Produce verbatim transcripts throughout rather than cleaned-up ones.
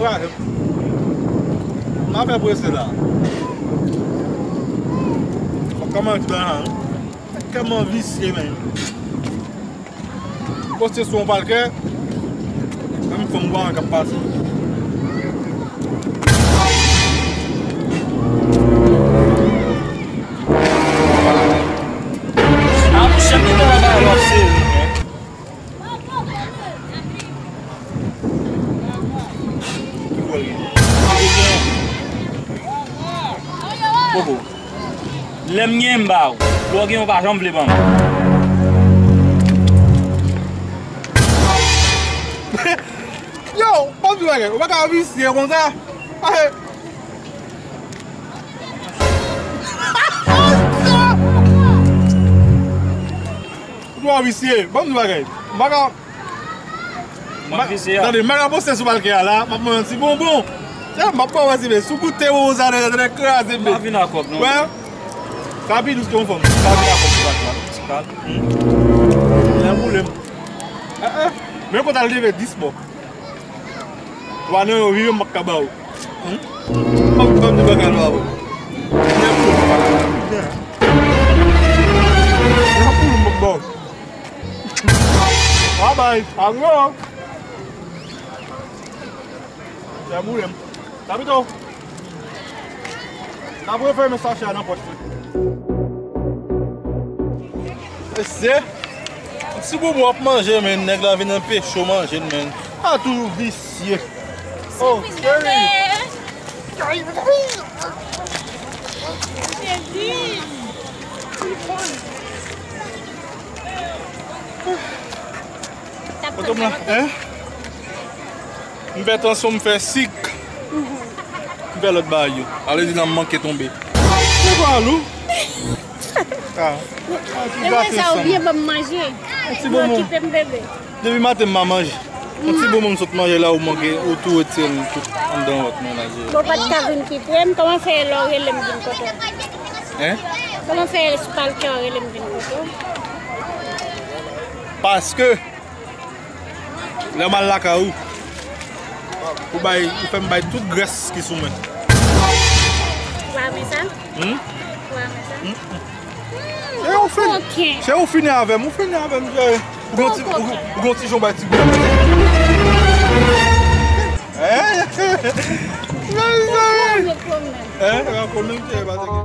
M ap fè prese la. Kòman ti bagay la? Kòman visye, men. Poste sou yon palkè, menm fanm gwa k ap pase. A mouche, m te nan bagay la, se. Ki bò l gen? Poko. Lè m gen, m ba ou. Lè w gen, ou pa janm vle ban m. Yo, pa di bagay, ou pa ka visye konsa. Ahe. Ou twa visye, ban m di bagay. M pa ka. Mwen visye a. Tande, m pa ka poste sou palkè a la, m ap mande yon ti bonbon. Tè, m ap ba w wè si, men, sou goute woza, tè, tè, kraze, men. Pa vin a kòb, non. Wè. Sa pi dous ke yon fanm. Pa vin a kòb sou palkè a, non. Ti kal. Lè boule m. Ah, ah. Men konta l leve dis bò. Twa nan yo rive, m p ap ka ba ou. Hmm? Fòk, fòk nou bagay nou avè w. Lè pou nou pa. Lè pou nou m p ap ba ou. Babay, a gwo. Lè boule m. Kapito. N ap refèmen sachè a nan pòch li. Mesye, yon ti boubou ap manje, men nèg la vin anpeche w manje l, men. A toujou visye. Oh, cheri. Cheri. Kote m la, hein? M fè tansyon, m fè sik. M fè lòt bagay yo. Ale di nan m manke tonbe. Se pa lou. Ah. E mwen sa ou byen ban m manje. Mwen okipe m bebe. Depi maten m pa manje. Yon ti bonbon m sot manje la ou manke, ou tou retire l tout anndan wòt mwen la. Bon, pa t ka vin pi pre m, kòman fè lè w rele m vin kote w? Hein? Kòman fè sou palkè w rele m vin kote w? Paske Lè m al lakay ou, ou bay, ou fè m bay tout grès ki sou mwen. Ou pa renmen sa? Hmm? Ou pa renmen sa? Hmm. Se ou fini, koken. Se ou fini avè m, ou fini avè m, cheri. Ou gon ti, ou, ou gon ti jan bay ti grès. Hein? Mezanmi. Hein? Rankonn menm cheri, pa teke.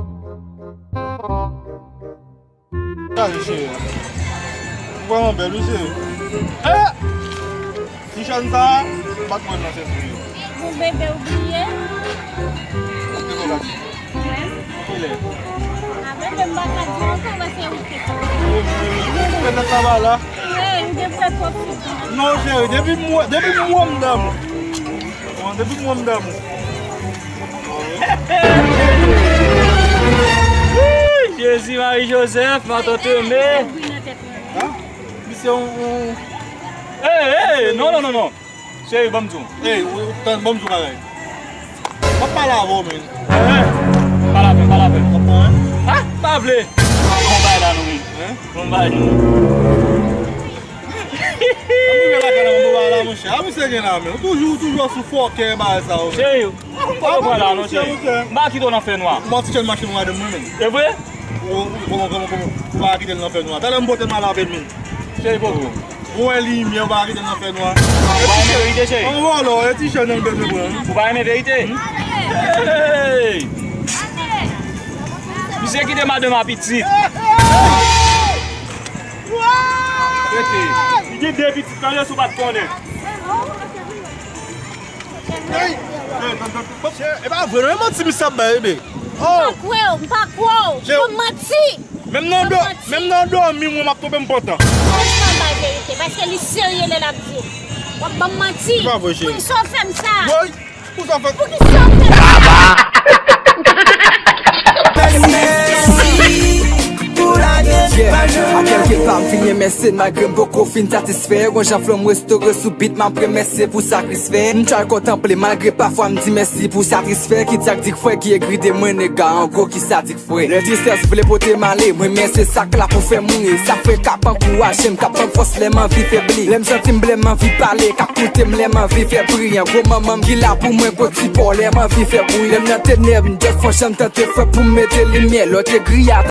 Gade cheri. Ou vrèman bèl, wi, cheri. Eh! Ti chèn sa a, m pa t wè l nan sèt mil yo. Bon, bebe, ou bliye? Ou te konn gade? Wi. Kilè? A, bebe, m pa ka di ankò, paske ou te konn. Ou, ou, ou, ou, ou, ou, la. Wi, ou te pran twòp ti tan. Non, cheri, depi m wè, depi m wè m damou. Bon, depi m wè m damou. Wi, Jezi, Mari Jozèf, matant Eme. Hein? Misye yon, yon... Hey, hey, non, non, non, non. Cheri, ban m di w. Hey, ou, ou, tann, ban m di w bagay. M ap pale avè w, men. Hein? Pale avè m, pale avè m. Konprann? Ah, pa vle. Yon bagay la, non, men. Hein? Yon bagay. Ann rive lakay la, mwen ba la, monchè. A, misye gen la, men. Ou toujou, ou toujou sou fòkè, bagay sa yo, men. Cheri, ou pa pran la, non, cheri. M pa kite w nan fènwa. Ou manti, cheri, mache nou gade mwen, men. E vre? Ou, ou, kòman, kòman, kòman? Ou pa kite l nan fènwa. Talè m pote m al avè l, men. Cheri, poko. Ou wè limyè, ou pa kite l nan fènwa. Ou pa renmen verite, cheri? An vòlò, e ti chèn nan l bezwen pran. Ou pa renmen verite? Hey! Misye kite madanm a pitit. Rete. Li gen de pitit, tande si w pa t konnen. Hey! E pa vre, non, e manti misye ap bay, bebe. Oh! M pa kwè w, m pa kwè w. Bon manti. Menm nan dò, menm nan dòmi, mwen, m ap twonpe m pantan. Franchman, bay verite, paske li serye lè l ap di. W ap ban m manti. Se pa vre, cheri. Poukisa w fè m sa? Woy! Poukisa w fè m sa? Poukisa w fè m sa? Mèsi pou lage. Yeah, a kèlke pa m fin renmen Malgre m poko fin satisfè, gon jan flo m restore sou beat, m ap remèsye pou sa Kris fè. M try kontanple malgre pafwa m di mèsi pou sa Kris fè. Ki di ak di k frè ki egri de mwen, nega, an gwo ki sa di k frè. Lè tristès vle pote m ale, mwen men se sa k la pou fè m ri. Sa k fè k ap ankouraje m, k ap ban m fòs lè m anvi febli. Lè m santi m blè m anvi pale, k ap koute m lè m anvi fè bri. An gwo manman m ki la pou mwen pot sipò lè m anvi fè bri. Lè m nan tenèb, m just fon jan m tante fè pou m mete limyè. Lòt egri a